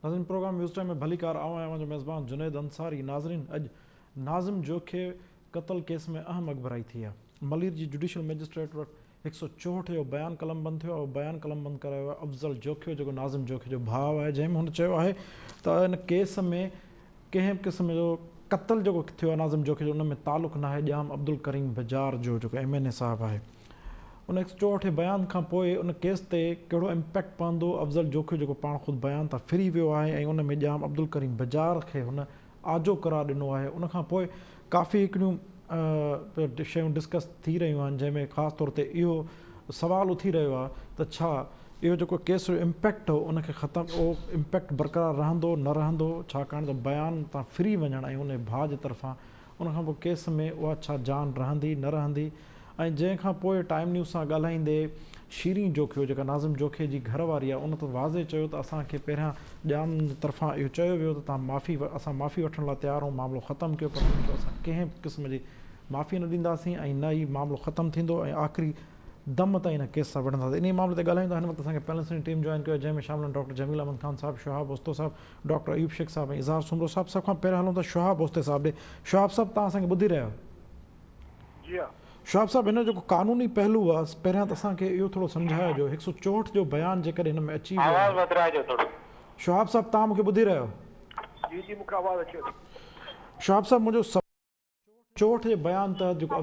ناظرين programme news time ۾ ڀليڪار آئون آهيان اوهان جو ميزبان جنيد انصاري ناظرين اڄ ناظم جوکي قتل ڪيس ۾ اهم اڳڀرائي ٿي آهي ملير جي جڊيشل مئجسٽريٽ وٽ هڪ سئو چوهٺ جو بيان قلمبند ٿيو آهي اهو بيان قلمبند ڪرايو آهي افضل جوکيو جيڪو ناظم جوکي جو ڀاء آهي جنهن ۾ هن چيو آهي ته ان ڪيس ۾ ڪنهن به قسم جو قتل جيڪو ٿيو آهي ناظم جوکي جو ان ۾ تعلق ناهي ڄام عبدالڪريم بجار جو جيڪو ايم اين اي صاحب آهي ان هڪ سئو چوهٺ بيان کان پوء ان ڪيس تي ڪهڙو امپيڪٽ پوندو افضل جوکيو جيڪو پاڻ خود بيان تان ڦري ويو آهي ۽ ان ۾ ڄام عبدالڪريم بجار کي هن آجو قرار ڏنو آهي ان کان پوء ڪافي هڪڙيون شيون ڊسڪس ٿي رهيون آهن جنهن ۾ خاص طور تي اهو سوال اٿي رهيو آهي ته ڇا اهو جيڪو ڪيس جو امپيڪٽ هو ان کي ختم اهو امپيڪٽ برقرار رهندو نه رهندو ڇاڪاڻ ته بيان تان ڦري وڃڻ ۽ ان ڀاء جي طرفان ان کان پوء ڪيس ۾ اها ڇا جان رهندي نه رهندي ۽ جنهن کان پوء ٽائيم نيوز سان ڳالهائيندي شيرين جوکيو جيڪا ناظم جوکيي جي گهر واري آهي ان ته واضح چيو ته اسان کي پهريان ڄام طرفان اهو چيو ويو ته توهان معافي اسان معافي وٺڻ لاء تيار آهيون معاملو ختم ڪيو پر هنن چيو اسان ڪنهن به قسم جي معافي نه ڏينداسين ۽ نه ئي معاملو ختم ٿيندو ۽ آخري دم تائين هن ڪيس سان وڙهنداسين انهي معاملي تي ڳالهايون ٿا هن وقت اسان کي پينلسٽ جي ٽيم جوائن ڪيو آهي جنهن ۾ شامل آهن ڊاڪٽر جميل احمد خان صاحب شهاب اوستو صاحب ڊاڪٽر ايوب شيخ صاحب ۽ اظهار سومرو صاحب سڀ کان پهريان هلون ٿا شهاب اوستي صاحب ڏي شهاب صاحب توهان اسان کي ٻڌي رهيا آهيو؟ جي ها. شهاب صاحب هن جو جيڪو قانوني پهلو آهي پهريان ته اسان کي اهو ٿورو سمجهايو هڪ سو چوهٺ جو بيان جيڪڏهن هن ۾ اچي ويو آواز وڌرائجو ٿورو. شهاب صاحب توهان مون کي ٻڌي رهيا آهيو؟ جي جي مون کي آواز اچي ٿو. شهاب صاحب منهنجو سوال چوهٺ جي بيان تحت جيڪو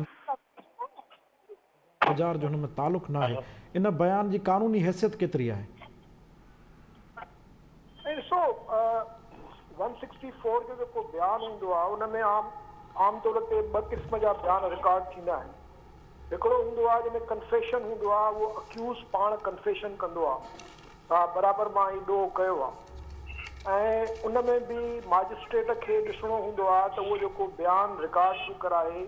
بجار جو هن ۾ تعلق ناهي ان بيان جي قانوني حيثيت ڪيتري آهي؟ سائين ڏسو ون سڪسٽي فور جو جيڪو بيان هوندو آهي ان ۾ عام عام طور تي ٻه قسم جا بيان رڪارڊ ٿيندا آهن هڪڙو هوندو آهي جنهن ۾ ڪنفيشن هوندو آهي اهو اڪيوز پاڻ ڪنفيشن ڪندو آهي ته ها برابر مان هي ڏوهه ڪيو آهي ۽ ان ۾ به ماجسٽريٽ کي ڏسڻو هوندو آهي ته اهو جيڪو بيان رڪارڊ ٿو ڪرائي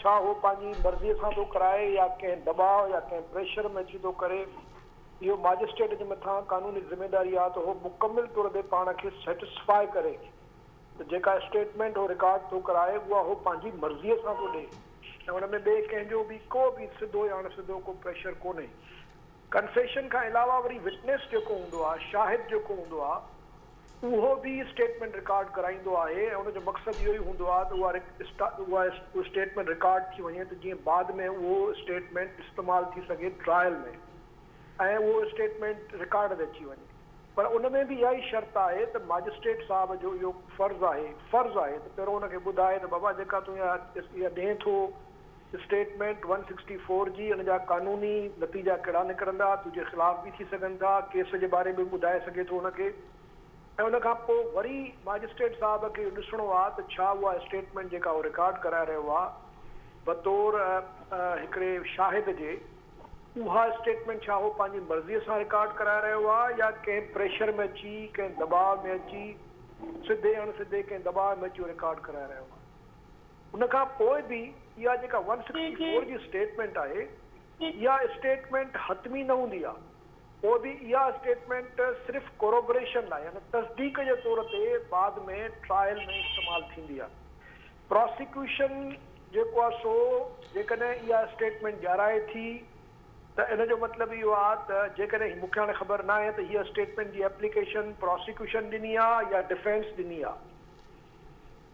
ڇا هو پنهنجي مرضي سان ٿو ڪرائي يا ڪنهن دٻاء يا ڪنهن پريشر ۾ اچي ٿو ڪري اهو ماجسٽريٽ جي مٿان قانوني ذميداري آهي ته هو مڪمل طور تي پاڻ کي سيٽسفاء ڪري ته جيڪا اسٽيٽمينٽ هو رڪارڊ ٿو ڪرائي اها هو پنهنجي مرضيء سان ٿو ڏئي ۽ ان ۾ ٻئي ڪنهن جو به ڪو به سڌو يا اڻ سڌو ڪو پريشر ڪونهي. ڪنفيشن کان علاوه وري وٽنيس جيڪو هوندو آهي، شاهد جيڪو هوندو آهي، اهو به اسٽيٽمينٽ رڪارڊ ڪرائيندو آهي ۽ ان جو مقصد اهو ئي هوندو آهي ته اها اها اسٽيٽمينٽ رڪارڊ ٿي وڃي ته جيئن بعد ۾ اهو اسٽيٽمينٽ استعمال ٿي سگهي ٽرائل ۾ ۽ اهو اسٽيٽمينٽ رڪارڊ تي اچي وڃي پر ان ۾ به اها ئي شرط آهي ته ماجسٽريٽ صاحب جو اهو فرض آهي فرض آهي ته پهريون ان کي ٻڌائي ته بابا جيڪا تون اها اها ڏئين ٿو اسٽيٽمينٽ ون سڪسٽي فور جي ان جا قانوني نتيجا ڪهڙا نڪرندا تنهنجي خلاف به ٿي سگهن ٿا ڪيس جي باري ۾ به ٻڌائي سگهي ٿو ان کي ۽ ان کان پوء وري ماجسٽريٽ صاحب کي اهو ڏسڻو آهي ته ڇا اها اسٽيٽمينٽ جيڪا هو رڪارڊ ڪرائي رهيو آهي بطور هڪڙي شاهد جي اها اسٽيٽمينٽ ڇا هو پنهنجي مرضيء سان رڪارڊ ڪرائي رهيو آهي يا ڪنهن پريشر ۾ اچي ڪنهن دٻاء ۾ اچي سڌي اڻ سڌي ڪنهن دٻاء ۾ اچي اهو رڪارڊ ڪرائي رهيو آهي. ان کان پوء به اها جيڪا ون سڪسٽي فور جي اسٽيٽمينٽ آهي اها اسٽيٽمينٽ حتمي نه هوندي آهي پوء به اها اسٽيٽمينٽ صرف ڪوروبريشن لاء يعني تصديق جي طور تي بعد ۾ ٽرائل ۾ استعمال ٿيندي آهي. پراسيڪيوشن جيڪو آهي سو جيڪڏهن اها اسٽيٽمينٽ ڏيارائي ٿي ته ان جو مطلب اهو آهي ته جيڪڏهن مون کي هاڻي خبر ناهي ته هيء اسٽيٽمينٽ جي ايپليڪيشن پراسيڪيوشن ڏني آهي يا ڊفينس ڏني آهي.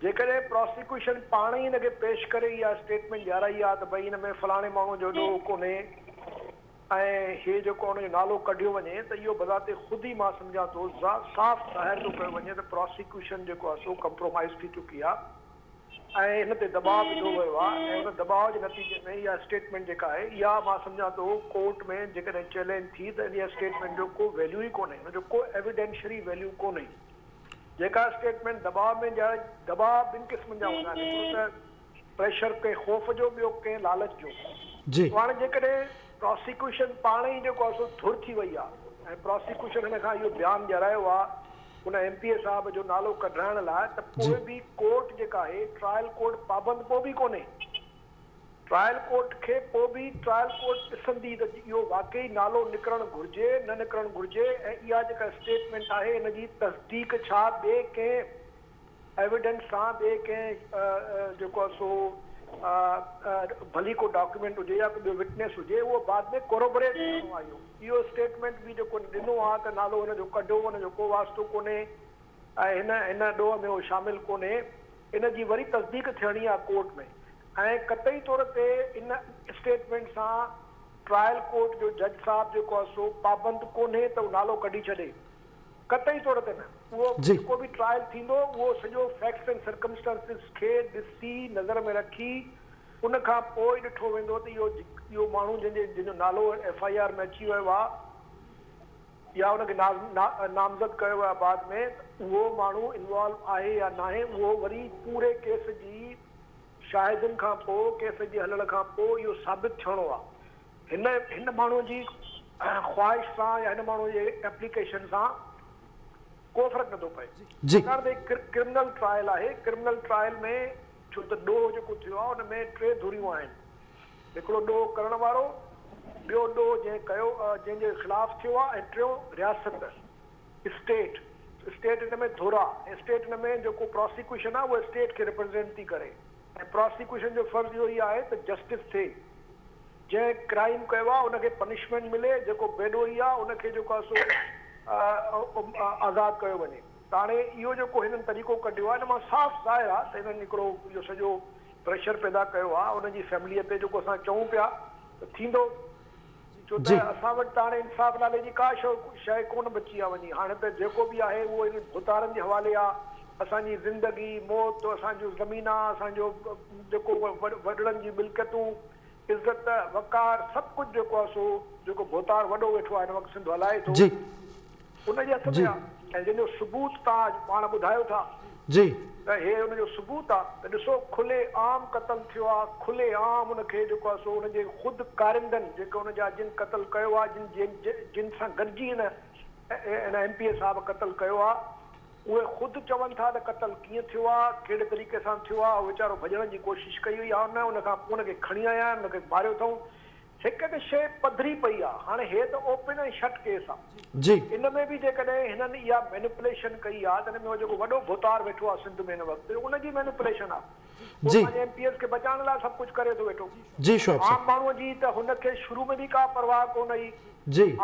جيڪڏهن پراسيڪيوشن پاڻ ئي هن کي پيش ڪري اها اسٽيٽمينٽ ڏيارائي آ ته ڀئي هن ۾ فلاڻي ماڻهو جو ڏوهه ڪونهي ۽ هي جيڪو ان جو نالو ڪڍيو وڃي ته اهو بذات خود ئي مان سمجهان ٿو صاف ظاهر ٿو ڪيو وڃي ته پراسيڪيوشن جيڪو آ سو ڪمپرومائيز ٿي چڪي آ ۽ هن تي دٻاء وڌو ويو آ ۽ ان دٻاء جي نتيجي ۾ اها اسٽيٽمينٽ جيڪا آهي اها مان سمجهان ٿو ڪورٽ ۾ جيڪڏهن چئلينج ٿي ته انهيء اسٽيٽمينٽ جو ڪو ويليو ئي ڪونهي ان جو ڪو ايويڊينشري ويليو ڪونهي. جيڪا اسٽيٽمينٽ دٻاء ۾ ڏياري، دٻاء ٻن قسمن جا هوندا آهن، هڪڙو ته پريشر ڪنهن خوف جو ٻيو ڪنهن لالچ جو. سو هاڻي جيڪڏهن پراسيڪيوشن پاڻ ئي جيڪو آهي سو ڌر ٿي وئي آهي ۽ پراسيڪيوشن هن کان اهو بيان ڏيارايو آهي ان ايم پي اي صاحب جو نالو ڪڍرائڻ لاء ته پوء به ڪورٽ جيڪا آهي ٽرائل ڪورٽ پابند پوء به ڪونهي. ٽرائل ڪورٽ کي پوء به ٽرائل ڪورٽ ڏسندي ته اهو واقعي نالو نڪرڻ گهرجي نه نڪرڻ گهرجي ۽ اها جيڪا اسٽيٽمينٽ آهي ان جي تصديق ڇا ٻئي ڪنهن ايويڊنس سان ٻئي ڪنهن جيڪو آهي سو ڀلي ڪو ڊاڪيومينٽ هجي يا ڪو ٻيو وٽنيس هجي اهو بعد ۾ ڪوروبريٽ ٿيڻو آهي اهو اهو اسٽيٽمينٽ به جيڪو ڏنو آهي ته نالو هن جو ڪڍو ان جو ڪو واسطو ڪونهي. ۽ هن هن ڏوهه ۾ هو شامل ڪونهي ان جي وري تصديق ٿيڻي آهي ڪورٽ ۾ ۽ قطعي طور تي ان اسٽيٽمينٽ سان ٽرائل ڪورٽ جو جج صاحب جيڪو آهي سو پابند ڪونهي ته اهو نالو ڪڍي ڇڏي قطعي طور تي نه اهو جيڪو به ٽرائل ٿيندو اهو سڄو فيڪٽس اينڊ سرڪمسٽانسز کي ڏسي نظر ۾ رکي ان کان پوء ڏٺو ويندو ته اهو اهو ماڻهو جنهن جي جنهن جو نالو ايف I R ۾ اچي ويو آهي يا ان کي نامزد ڪيو ويو آهي بعد ۾ ته اهو ماڻهو انوالو آهي يا ناهي اهو وري پوري ڪيس جي شاهدين کان پوء ڪيس جي هلڻ کان پوء اهو ثابت ٿيڻو آهي. هن هن ماڻهو جي خواهش سان يا هن ماڻهو جي ايپليڪيشن سان ڪو فرق نٿو پئي. ڇاڪاڻ ته هي ڪرمنل ٽرائل آهي، ڪرمنل ٽرائل ۾ ڇو ته ڏوهه جيڪو ٿيو آهي ان ۾ ٽي ڌريون آهن. هڪڙو ڏوهه ڪرڻ وارو، ٻيو ڏوهه جنهن ڪيو جنهن جي خلاف ٿيو آهي ۽ ٽيون رياست. اسٽيٽ، اسٽيٽ ان ۾ ڌر آ ۽ اسٽيٽ ان ۾ جيڪو پراسيڪيوشن آ اهو اسٽيٽ کي ريپريزينٽ ٿي ڪري ۽ پراسيڪيوشن جو فرض اهو ئي آهي ته جسٽس ٿئي جنهن ڪرائيم ڪيو آ ان کي پنشمينٽ ملي جيڪو بيڏوهي آ ان کي جيڪو آ سو آزاد ڪيو وڃي ته هاڻي اهو جيڪو هنن طريقو ڪڍيو آ ان مان صاف ظاهر آ ته هنن هڪڙو اهو سڄو پريشر پيدا ڪيو آ ان جي فيمليء تي جيڪو اسان چئون پيا ته ٿيندو. ڇو ته اسان وٽ ته هاڻي انصاف نالي جي ڪا شيء ڪونه بچي آ وڃي هاڻي ته جيڪو به آهي اهو انهن ڀوتارن جي حوالي آ اسان جي زندگي موت اسان جون زمينا اسان جو جيڪو وڏڙن جي ملڪيتون عزت وقار سڀ ڪجهه جيڪو آ سو جيڪو ڀوتار وڏو ويٺو آ هن وقت سنڌ هلائي ٿو ان جي هٿ ۾ آ ۽ جنهن جو ثبوت توهان اڄ پاڻ ٻڌايو ٿا ته هي ان جو ثبوت آ ته ڏسو کلي عام قتل ٿيو آ کلي عام ان کي جيڪو آ سو ان جي خود ڪارندن جيڪي ان جا جن قتل ڪيو آ جن جن سان گڏجي ان ان ايم پي اي صاحب قتل ڪيو آ اهي خود چون ٿا ته قتل ڪيئن ٿيو آ ڪهڙي طريقي سان ٿيو آ ويچارو ڀڄڻ جي ڪوشش ڪئي هئي آ نه ان کان پوء ان کي کڻي آيا آهن ان کي ماريو اٿئون هڪ ته شيء پڌري پئي آ، هاڻي هي ته اوپن ۽ شٽ ڪيس آ. ان ۾ به جيڪڏهن هنن اها مينيپوليشن ڪئي آ ته ان ۾ اهو جيڪو وڏو ڀوتار ويٺو آ سنڌ ۾ هن وقت ان جي مينيپوليشن آ. اهو پنهنجي ايم پي ايز کي بچائڻ لاء سڀ ڪجهه ڪري ٿو ويٺو. عام ماڻهوء جي ته هن کي شروع ۾ به ڪا پرواهه ڪونه هئي.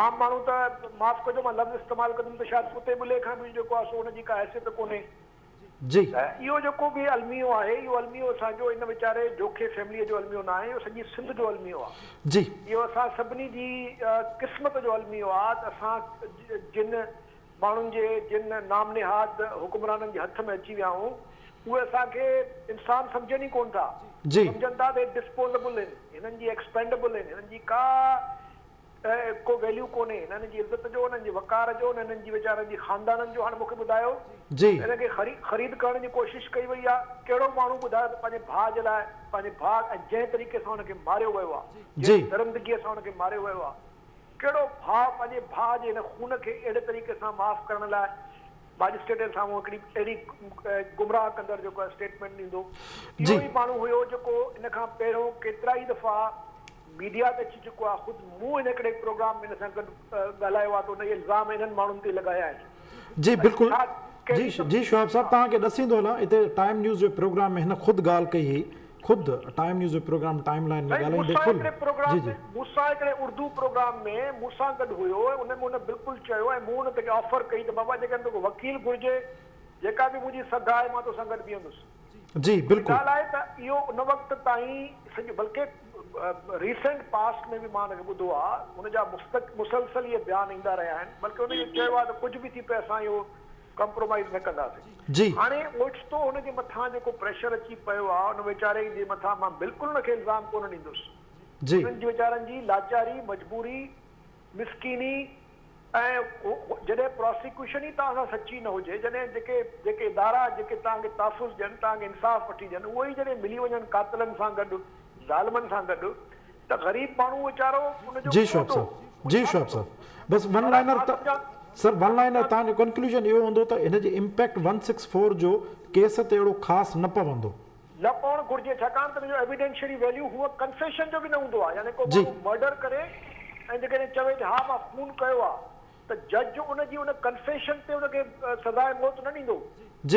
عام ماڻهو ته معاف ڪجو مان لفظ استعمال ڪندم ته شايد ڪتي ٻلي کان به جيڪو آ سو ان جي ڪا حيثيت ڪونهي. ته اهو جيڪو به الميو آهي اهو الميو اسان جو ان ويچاري جوکي فيمليء جو الميو ناهي اهو سڄي سنڌ جو الميو آهي. اهو اسان سڀني جي قسمت جو الميو آهي ته اسان جن ماڻهن جي جن نام نهاد حڪمرانن جي هٿ ۾ اچي ويا آهيون اهي اسان کي انسان سمجهن ئي ڪونه ٿا. سمجهن ٿا ته هي ڊسپوزبل آهن هنن جي ايڪسپينڊبل آهن هنن جي ڪا ڪو ويليو ڪونهي نه هنن جي عزت جو نه هنن جي وقار جو نه هنن جي ويچارن جي خاندانن جو هاڻي مون کي ٻڌايو ته هن کي خريد ڪرڻ جي ڪوشش ڪئي وئي آهي ڪهڙو ماڻهو ٻڌايو ته پنهنجي ڀاء جي لاء پنهنجي ڀاء ۽ جنهن طريقي سان هن کي ماريو ويو آهي جنهن درندگيء سان هن کي ماريو ويو آهي ڪهڙو ڀاء پنهنجي ڀاء جي هن خون کي اهڙي طريقي سان معاف ڪرڻ لاء ماجسٽريٽ جي سامهون هڪڙي اهڙي گمراهه ڪندڙ جيڪو آهي اسٽيٽمينٽ ڏيندو. اهو ئي ماڻهو هيو جيڪو ان کان پهريون ڪيترائي دفعا ميڊيا تي اچي چڪو آهي خود مون هن هڪڙي پروگرام ۾ هن سان گڏ ڳالهايو آهي ته ان اهي الزام انهن ماڻهن تي لڳايا آهن. جي بلڪل جي جي شعيب صاحب توهان کي ڏسيندو هلان اتي ٽائيم نيوز جي پروگرام ۾ هن خود ڳالهه ڪئي هئي خود ٽائيم نيوز جو پروگرام ٽائيم لائين ۾ سائين مون ڳالهائيندي سان فل هڪڙي جي پروگرام جي. ۾ مون سان هڪڙي اردو پروگرام ۾ مون سان گڏ هيو ۽ ان ۾ هن بلڪل چيو ۽ مون هن کي آفر ڪئي ته بابا جيڪڏهن توکي وڪيل گهرجي جيڪا به منهنجي سگهه آهي مان توسان گڏ بيهندس. جي بلڪل. ڳالهه آهي ته اهو ان وقت تائين سڄو بلڪه ريسينٽ پاسٽ ۾ به مان هن کي ٻڌو آهي هن جا مسلسل اهي بيان ايندا رهيا آهن بلڪه هن اهو چيو آهي ته ڪجهه به ٿي پئي اسان اهو ڪمپرومائيز نه ڪنداسين. هاڻي اوچتو هن جي مٿان جيڪو پريشر اچي پيو آ ان ويچاري جي مٿان مان بلڪل ان کي الزام ڪونه ڏيندس. انهن جي ويچارن جي لاچاري، مجبوري، مسڪيني ۽ جڏهن پراسيڪيوشن ئي توهان سان سچي نه هجي، جڏهن جيڪي جيڪي ادارا جيڪي توهان کي تحفظ ڏين، توهان کي انصاف وٺي ڏين اهي ئي جڏهن ملي وڃن قاتلن سان گڏ، ظالمن سان گڏ ته غريب ماڻهو ويچارو ان جو جي ڪهڙو شعيب ڏوهه؟ صاحب هو جي ڇا شعيب ڪندو؟ صاحب بس ون پر لائنر مان ته سمجهان سر ون لائنر توهان جو ڪنڪلوزن اهو هوندو ته هن جي امپيڪٽ ون سڪس فور جو ڪيس تي اهڙو خاص نه پوندو. نه پوڻ گهرجي ڇاڪاڻ ته ان جو ايويڊينشري ويليو هونء ڪنفيشن جو به نه هوندو آهي يعني ڪو ماڻهو مرڊر ڪري ۽ جيڪڏهن چوي ته ها مان خون ڪيو آهي ته جج ان جي ان ڪنفيشن تي ان کي سزاء موت نه ڏيندو.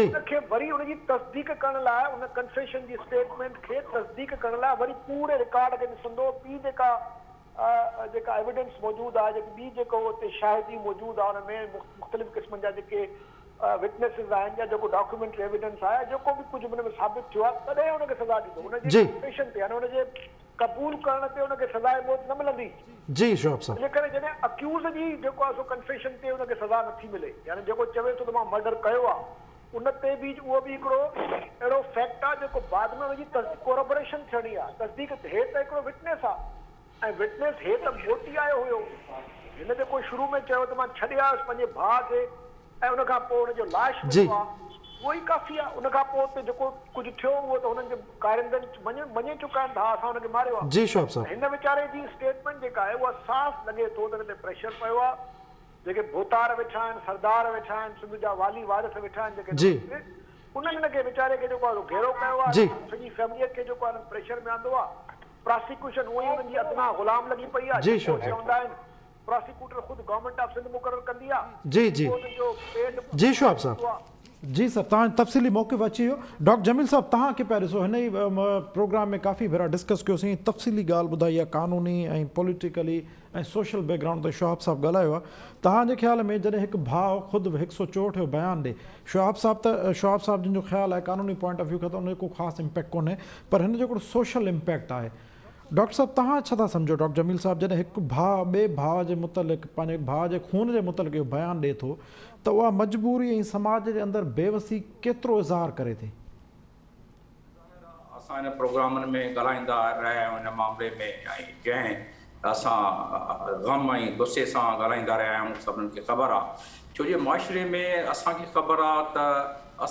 ان کي وري ان جي تصديق ڪرڻ لاء ان ڪنفيشن جي اسٽيٽمينٽ کي تصديق ڪرڻ لاء وري پوري رڪارڊ کي ڏسندو ٻي جيڪا جيڪا ايويڊنس موجود آهي جيڪي ٻي جيڪو اتي شاهدي موجود آهي ان ۾ مختلف قسمن جا جيڪي وٽنيسز آهن يا جيڪو ڊاڪيومينٽري ايويڊنس آهي يا جيڪو به ڪجهه به ان ۾ ثابت ٿيو آهي تڏهن ان کي سزا ڏيندو. ان جي ڪنفيشن تي يعني ان جي قبول ڪرڻ تي ان کي سزاء موت نه ملندي. جي شهاب صاحب. ان ڪري جڏهن اڪيوز جي جيڪو آهي سو ڪنفيشن تي ان کي سزا نٿي ملي يعني جيڪو چوي ٿو ته مان مرڊر ڪيو آهي ان تي به اهو به هڪڙو اهڙو فيڪٽ آهي جيڪو بعد ۾ ان جي ڪورابريشن ٿيڻي آهي تصديق هي ته هڪڙو وٽنيس آهي ۽ وٽنيس هي ته موٽي آيو هيو هن جيڪو شروع ۾ چيو ته مان ڇڏي آيس پنهنجي ڀاء کي ۽ ان کان پوء ان جو لاش مليو آهي اهو ئي ڪافي آهي ان کان پوء اتي جيڪو ڪجهه ٿيو اهو ته هنن جي ڪارندن مڃي چڪا آهن ته ها اسان ان کي ماريو آهي جي شهاب صاحب. هن ويچاري جي اسٽيٽمينٽ جيڪا آهي اها صاف لڳي ٿو ته هن تي پريشر پيو آهي جيڪي ڀوتار ويٺا آهن سردار ويٺا آهن سنڌ جا والي وارث ويٺا آهن جيڪي هن وقت انهن هن کي ويچاري کي جيڪو آهي سو گهيرو ڪيو آهي سڄي فيمليء کي جيڪو آهي پريشر ۾ آندو آهي پراسيڪيوشن هونئن ئي انهن جي ادنيٰ غلام لڳي پئي آهي جيڪو چوندا آهن پراسيڪيوٽر خود گورنمينٽ آف سنڌ مقرر ڪندي آهي جي جي جي شهاب صاحب جي صاحب توهان جو تفصيلي موقف اچي ويو ڊاڪٽر جميل صاحب توهان کي پيا ڏسو هن ئي پروگرام ۾ ڪافي ڀيرا ڊسڪس ڪيوسين تفصيلي ڳالهه ٻڌائي آهي قانوني ۽ پوليٽيڪلي ۽ سوشل بيڪ گرائونڊ تي شهاب صاحب ڳالهايو آهي توهان جي خيال ۾ جڏهن هڪ ڀاء خود به هڪ سو چوهٺ جو بيان ڏي شهاب صاحب ته شهاب صاحب جن جو خيال آهي قانوني پوائنٽ آف ويو کان ته ان جو ڪو خاص امپيڪٽ ڪونهي پر هن جو هڪڙو سوشل امپيڪٽ آهي ڊاڪٽر صاحب توهان ڇا ٿا سمجهو ڊاڪٽر جميل صاحب جڏهن هڪ ڀاء ٻئي ڀاء جي متعلق پنهنجي ڀاء جي خون جي متعلق اهو بيان ڏئي ٿو ته اها مجبوري ۽ سماج جي اندر بيوسي ڪيترو اظهار ڪري ٿي؟ ظاهر آ اسان هن پروگرامن ۾ ڳالهائيندا رهيا آهيون هن معاملي ۾ ۽ جنهن اسان غم ۽ غصي سان ڳالهائيندا رهيا آهيون سڀني کي خبر آ ڇو جو معاشري ۾ اسان کي خبر آ ته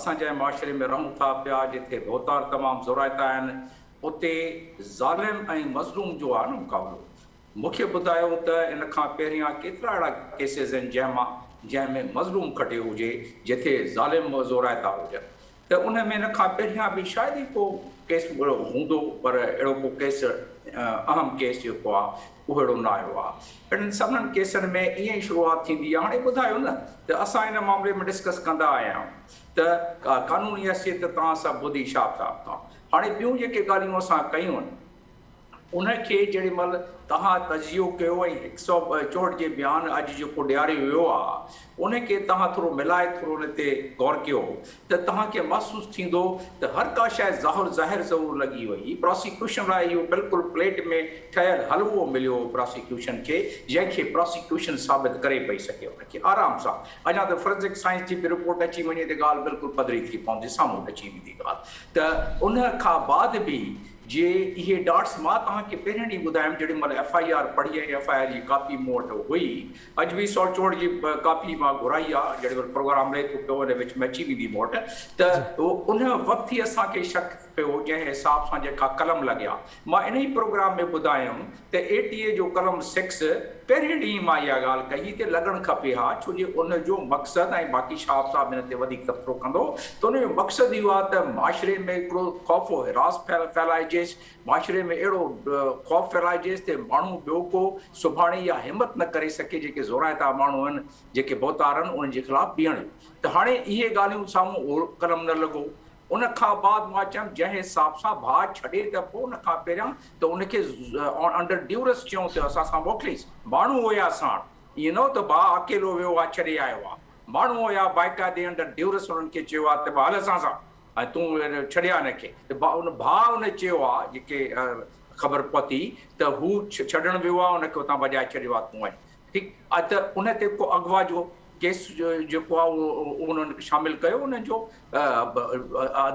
اسان جنهن معاشري ۾ رهون ٿا پيا جتي ڀوتار تمام زورائتا آهن اتي ظالم ۽ مظلوم جو آ نه مقابلو. مون کي ٻڌايو ته ان کان پهريان ڪيترا اهڙا ڪيسز آهن جنهن مان جنهن ۾ مظلوم کٽيو هجي جتي ظالم زورائتا هجن ته ان ۾ ان کان پهريان به شايد ئي ڪو ڪيس اهڙو هوندو پر اهڙو ڪو ڪيس اهم ڪيس جيڪو آ اهو اهڙو نه آيو آ. اهڙن سڀنن ڪيسن ۾ ائين ئي شروعات ٿيندي آ. هاڻي ٻڌايو نه ته اسان ان معاملي ۾ ڊسڪس ڪندا آيا آهيون ته قانوني حيثيت توهان سڀ ٻڌي شهاب صاحب کان. هاڻي ٻيون جيڪي ڳالهيون اسان ڪيون آهن ان کي جهڙي مهل توهان تجزيو ڪيو ۽ هڪ سئو چوهٺ جي بيان اڄ جيڪو ڏياريو ويو آهي ان کي توهان ٿورو ملائي ٿورو ان تي غور ڪيو ته توهان کي محسوس ٿيندو ته هر ڪا شيء ظاهر ظاهر ضرور لڳي وئي پراسيڪيوشن لاء اهو بلڪل پليٽ ۾ ٺهيل حلوو مليو هو پراسيڪيوشن کي جنهن کي پراسيڪيوشن ثابت ڪري پئي سگهي ان کي آرام سان اڃا ته فرنزڪ سائنس جي به رپورٽ اچي وڃي ته ڳالهه بلڪل پڌري ٿي پوندي سامهون اچي ويندي ڳالهه ته ان کان بعد به جي اهي ڊاٽس مان توهان کي پهرين ڏينهن ٻڌايم جيڏي مهل ايف I R پڙهي ۽ ايف I R جي ڪاپي مون وٽ هئي اڄ به 164 جي ڪاپي مان گهرائي آ جيڏي مهل پروگرام رهي ٿو پيو ان وچ ۾ اچي ويندي مون وٽ ته ان وقت ئي اسان کي شڪ پيو جنهن حساب سان جيڪا قلم لڳيا مان انهي پروگرام ۾ ٻڌايم ته اي ٽي اي جو قلم سڪس پهرين ڏينهن مان اها ڳالهه ڪئي ته لڳڻ کپي ها ڇو جي ان جو مقصد ۽ باقي شهاب صاحب ان تي وڌيڪ تبصرو ڪندو ته ان جو مقصد اهو آهي ته معاشري ۾ هڪڙو خوف و هراس ڦهلائجيس معاشري ۾ اهڙو خوف ڦهلائجيس ته ماڻهو ٻيو ڪو سڀاڻي اها همت نه ڪري سگهي جيڪي زورائتا ماڻهو آهن جيڪي ڀوتار آهن انهن جي خلاف بيهڻ جو ته هاڻي اهي ڳالهيون سامهون اهو قلم نه لڳو ان کان بعد مان چيم جنهن حساب سان ڀاء ڇڏي ته پوء ان کان پهريان ته ان کي انڊر ڊيورس چيون ته اسان سان موڪليس. ماڻهو هيا ساڻ. ائين نه هو ته ڀاء اڪيلو ويو آ ڇڏي آيو آ. ماڻهو هيا باقاعدي انڊر ڊيورس انهن کي چيو آ ته هل اسان سان ۽ تون ڇڏي آ ان کي. ته ان ڀاء ان چيو آ جيڪي خبر پهتي ته هو ڇڏڻ ويو آ ان کي اتان ڀڄائي ڇڏيو آ تون وڃ. ٺيڪ آ ته ان تي ڪو اغوا جو ڪيس جيڪو آ اهو انهن شامل ڪيو انهن جو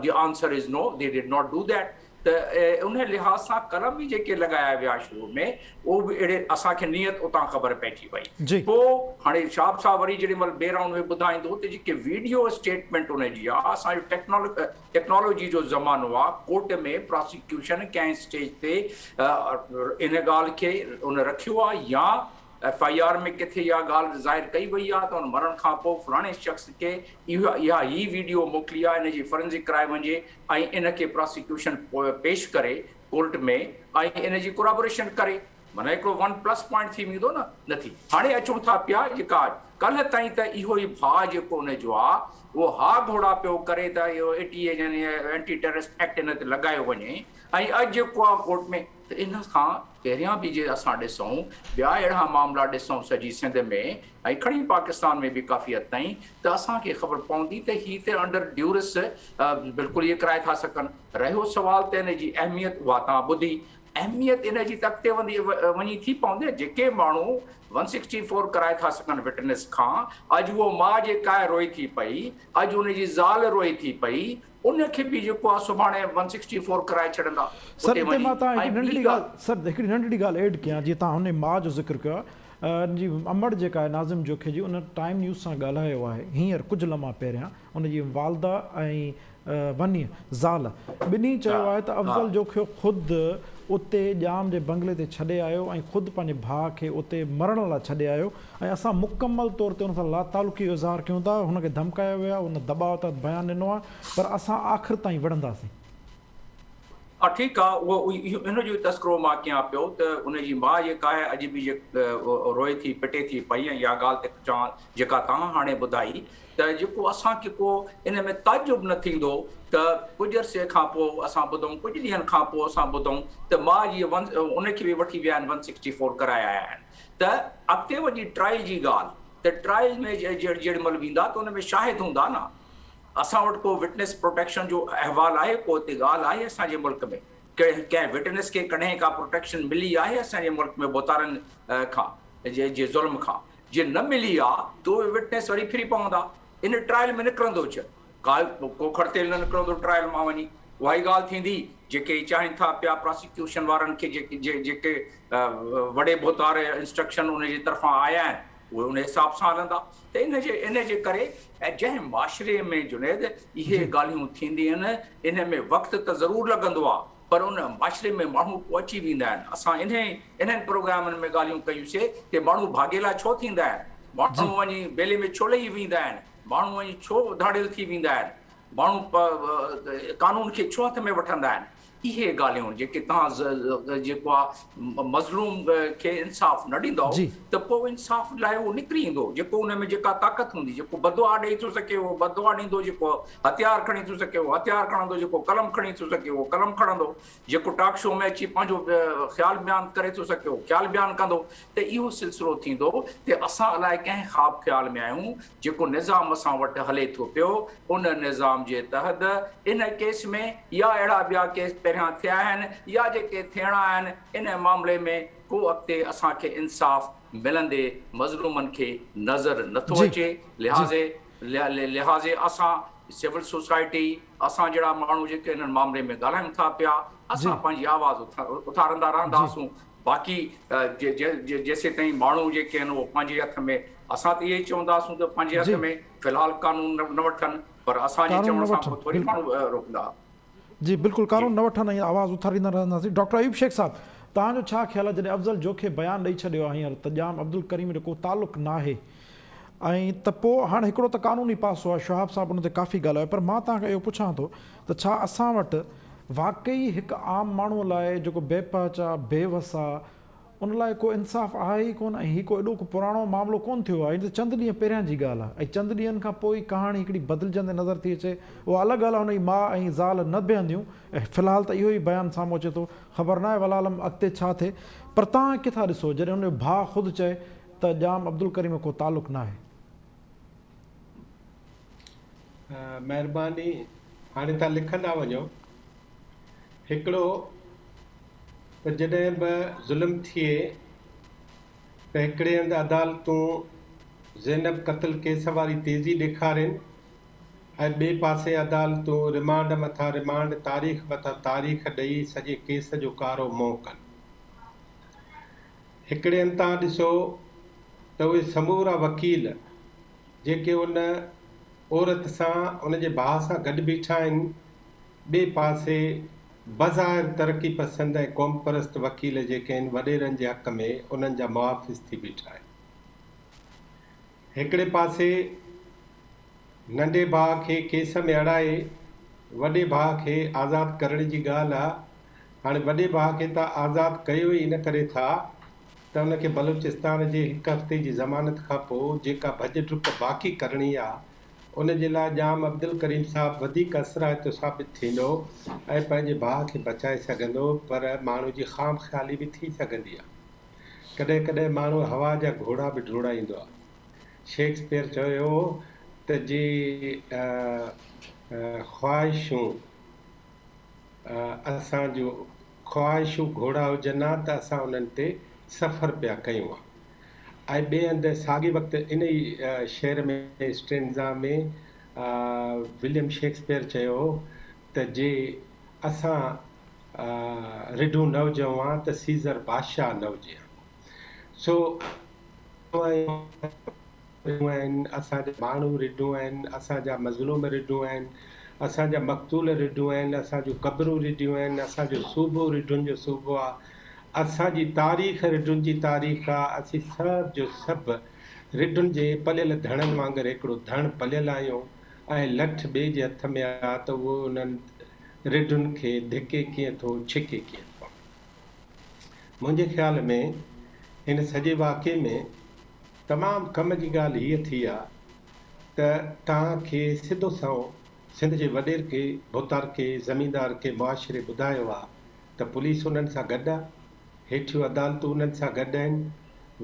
the answer is no they did not do that ته ان لحاظ سان قلم ئي جيڪي لڳايا ويا شروع ۾ اهو به اهڙي اسان کي نيت اتان خبر پئجي وئي پوء هاڻي شهاب صاحب وري جيڏي مهل ٻي رائونڊ ۾ ٻڌائيندو ته جيڪي ويڊيو اسٽيٽمينٽ ان جي آ اسان جو ٽيڪنالاجي جو زمانو آ ڪورٽ ۾ پراسيڪيوشن ڪنهن اسٽيج تي ان ڳالهه کي ان رکيو آ يا ايف I R ۾ ڪٿي اها ڳالهه ظاهر ڪئي وئي آهي ته ان مرڻ کان پوء فلاڻي شخص کي اها اها هي ويڊيو موڪلي آهي ان جي فرنزڪ ڪرائي وڃي ۽ ان کي پراسيڪيوشن پيش ڪري ڪورٽ ۾ ۽ ان جي ڪورابوريشن ڪري معنيٰ هڪڙو ون پلس پوائنٽ ٿي ويندو نه نه ٿي هاڻي اچون ٿا پيا جيڪا ڪلهه تائين ته اهو ئي ڀاء جيڪو ان جو آ اهو ها گهوڙا پيو ڪري ته اهو اي ٽي اي يعني اينٽي ٽيررسٽ ايڪٽ ان تي لڳايو وڃي ۽ اڄ جيڪو آ ڪورٽ ۾ ته ان کان پهريان به جي اسان ڏسون ٻيا اهڙا معاملا ڏسون سڄي سنڌ ۾ ۽ کڻي پاڪستان ۾ به ڪافي حد تائين ته اسان کي خبر پوندي ته هي ته انڊر ڊيورس بلڪل اهي ڪرائي ٿا سگهن. رهيو سوال ته ان جي اهميت اها توهان ٻڌي اهميت ان جي ته اڳتي وڌي وڃي ٿي پوندي جيڪي ماڻهو ون سڪسٽي فور ڪرائي ٿا سگهن وٽنس کان اڄ اهو ماء جيڪا آهي روئي ٿي پئي اڄ ان جي زال روئي ٿي پئي ان کي به جيڪو آهي سڀاڻي ون سڪسٽي فور ڪرائي ڇڏندا سر اتي اتي وڃي مان تان ۽ هڪڙي ٻي ننڍڙي ڳالهه ڳالهه سر هڪڙي ننڍڙي ڳالهه ايڊ ڪيان جيئن تان هن ماء جو ذڪر ڪيو آهي ان جي امڙ جيڪا آهي ناظم جوکي جي ان ٽائيم نيوز سان ڳالهايو آهي هينئر ڪجهه لمحا پهريان ان جي والده ۽ ونيء، زال، ٻنهي چيو آهي ته افضل جوکيو خود اتي ڄام جي بنگلي تي ڇڏي آيو ۽ خود پنهنجي ڀاء کي اتي مرڻ لاء ڇڏي آيو ۽ اسان مڪمل طور تي ان سان لاتعلقي جو اظهار ڪيون ٿا، هن کي ڌمڪايو ويو آهي، ان دٻاء تحت بيان ڏنو آهي پر اسان آخر تائين وڙهنداسين. ها ٺيڪ آ اهو ان جو تذڪرو مان ڪيان پيو ته ان جي ماء جيڪا آهي اڄ به روئي ٿي پٽي ٿي پئي ۽ اها ڳالهه ته چوان جيڪا توهان هاڻي ٻڌائي ته جيڪو اسان کي ڪو ان ۾ تعجب نه ٿيندو ته ڪجهه عرصي کان پوء اسان ٻڌون ڪجهه ڏينهن کان پوء اسان ٻڌون ته ماء جي ون ان کي به وٺي ويا آهن ون سڪسٽي فور ڪرائي آيا آهن ته اڳتي وڃي ٽرائل جي ڳالهه ته ٽرائل ۾ جهڙي مهل ويندا ته ان ۾ شاهد هوندا نه اسان وٽ ڪو وٽنس پروٽيڪشن جو احوال آهي ڪو اتي ڳالهه آهي اسان جي ملڪ ۾ ڪنهن وٽنس کي ڪڏهن ڪا پروٽيڪشن ملي آهي اسان جي ملڪ ۾ ڀوتارن کان جي ظلم کان جي نه ملي آ ته اهي وٽنس وري ڦري پوندا ان ٽرائل ۾ نڪرندو ڇ ڪا ڪو کڙتيل نه نڪرندو ٽرائل مان وڃي اها ئي ڳالهه ٿيندي جيڪي چاهين ٿا پيا پراسيڪيوشن وارن کي جيڪي جيڪي وڏي ڀوتار انسٽرڪشن ان جي طرفان آيا آهن اهي ان حساب سان هلندا ته ان جي ان جي ڪري ۽ جنهن معاشري ۾ جنيد اهي ڳالهيون ٿينديون آهن ان ۾ وقت ته ضرور لڳندو آهي پر ان معاشري ۾ ماڻهو پهچي ويندا آهن اسان انهي انهن پروگرامن ۾ ڳالهيون ڪيون سي ته ماڻهو ڀاڳيلا ڇو ٿيندا آهن ماڻهو وڃي ٻيلي ۾ ڇو لهي ويندا آهن ماڻهو وڃي ڇو ڌاڙيل ٿي ويندا آهن ماڻهو قانون کي ڇو هٿ ۾ وٺندا آهن اهي ڳالهيون جيڪي توهان جيڪو آ مظلوم کي انصاف نه ڏيندؤ ته پوء انصاف لاء اهو نڪري ايندو جيڪو ان ۾ جيڪا طاقت هوندي جيڪو بددعا ڏئي ٿو سگهي اهو بددعا ڏيندو جيڪو هٿيار کڻي ٿو سگهي اهو هٿيار کڻندو جيڪو قلم کڻي ٿو سگهي اهو قلم کڻندو جيڪو ٽاڪ شو ۾ اچي پنهنجو خيال بيان ڪري ٿو سگهي اهو خيال بيان ڪندو ته اهو سلسلو ٿيندو ته اسان الائي ڪنهن خواب خيال ۾ آهيون جيڪو نظام اسان وٽ هلي ٿو پيو ان نظام جي تحت ان ڪيس ۾ يا اهڙا ٻيا ڪيس پهريان ٿيا آهن يا جيڪي ٿيڻا آهن ان معاملي ۾ ڪو اڳتي اسان کي انصاف ملندي مظلومن کي نظر نٿو اچي لهٰذي لهٰذي اسان سول سوسائٽي اسان جهڙا ماڻهو جيڪي انهن معاملي ۾ ڳالهايون ٿا پيا اسان پنهنجي آواز اٿارندا رهنداسون باقي جيسيتائين ماڻهو جيڪي آهن اهو پنهنجي هٿ ۾ اسان ته اهو ئي چونداسون ته پنهنجي هٿ ۾ في الحال قانون نه وٺن پر اسان جي چوڻ سان پوء ٿوري ماڻهو روڪندا. جي بلڪل قانون نه وٺن ۽ آواز اٿاريندا رهنداسين. ڊاڪٽر ايوب شيخ صاحب توهان جو ڇا خيال آهي جڏهن افضل جوکي بيان ڏئي ڇڏيو آهي هينئر ته ڄام عبدالڪريم جو ڪو تعلق ناهي ۽ ته پوء هاڻ هڪڙو ته قانوني پاسو آهي شهاب صاحب ان تي ڪافي ڳالهايو پر مان توهان کان اهو پڇان ٿو ته ڇا اسان وٽ واقعي هڪ عام ماڻهوء لاء جيڪو بي پهچ آ، بي وس آ، ان لاء ڪو انصاف آهي ئي ڪونه ۽ هي ڪو ايڏو ڪو پراڻو معاملو ڪونه ٿيو آهي، هي ته چند ڏينهن پهريان جي ڳالهه آ ۽ چند ڏينهن کان پوء ئي ڪهاڻي هڪڙي بدلجندي نظر ٿي اچي. اها الڳ ڳالهه آ هن جي ماء ۽ زال نه بيهنديون ۽ في الحال ته اهو ئي بيان سامهون اچي ٿو، خبر ناهي والله اعلم اڳتي ڇا ٿئي پر توهان ڪٿا ڏسو جڏهن هن جو ڀاء خود چئي ته ڄام عبدالڪريم جو ڪو تعلق ناهي. مهرباني هاڻي تان لکندا وڃو هڪڙو ته جڏهن به ظلم ٿئي ته هڪڙي هنڌ عدالتون زينب قتل ڪيس واري تيزي ڏيکارين ۽ ٻئي پاسي عدالتون رمانڊ مٿان رمانڊ تاريخ مٿان تاريخ ڏئي سڄي ڪيس جو ڪارو منهن ڪن. هڪڙي هنڌ تان ڏسو ته اهي سمورا وڪيل جيڪي ان عورت سان ان جي ڀاء سان گڏ بيٺا آهن، ٻئي پاسي بظاهر ترقي پسند ۽ قومپرست وڪيل جيڪي آهن وڏيرن جي حق ۾ انهن جا محافظ ٿي بيٺا آهن. هڪڙي پاسي ننڍي ڀاء کي ڪيس ۾ اڙائي وڏي ڀاء کي آزاد ڪرڻ جي ڳالهه آ، هاڻي وڏي ڀاء کي ته آزاد ڪيو ئي ان ڪري ٿا ته ان کي بلوچستان جي هڪ هفتي جي ضمانت کان پوء جيڪا ڀڄ ڊڪ باقي ڪرڻي آ ان جي لاء ڄام عبدالڪريم صاحب وڌيڪ اثرائتو ثابت ٿيندو ۽ پنهنجي ڀاء کي بچائي سگهندو پر ماڻهو جي خام خيالي به ٿي سگهندي آ. ڪڏهن ڪڏهن ماڻهو هوا جا گهوڙا به ڊوڙائيندو آ. شيڪسپيئر چيو ته جي خواهشون اسان جون خواهشون گهوڙا هجن ها ته اسان انهن تي سفر پيا ڪيون ها. ۽ ٻئي هنڌ ساڳئي وقت ان ئي شعر ۾ اسٽينزا ۾ وليم شيڪسپيئر چيو هو ته جي اسان رڍون نه هجون ها ته سيزر بادشاهه نه هجي ها. سو رڍون آهن، اسان جا ماڻهو رڍون آهن، اسان جا مظلوم رڍون آهن، اسان جا مقتول رڍون آهن، اسان جون قبرون رڍيون آهن، اسان جو صوبو رڍن جو صوبو آ، اسان جي تاريخ رڍن جي تاريخ آ، اسين سڀ جو سڀ رڍن جي پليل ڌڻن وانگر هڪڙو ڌڻ پليل آهيون ۽ لٺ ٻئي جي هٿ ۾ آ ته اهو انهن رڍن کي ڌڪي ڪيئن ٿو، ڇڪي ڪيئن ٿو. منهنجي خيال ۾ هن سڄي واقعي ۾ تمام ڪم جي ڳالهه هيء ٿي آ ته توهان کي سڌو سنئون سنڌ جي وڏيرڪي، ڀوتارڪي، زميندارڪي معاشري ٻڌايو آ ته پوليس انهن سان گڏ آ، هيٺيون عدالتون انهن سان گڏ آهن،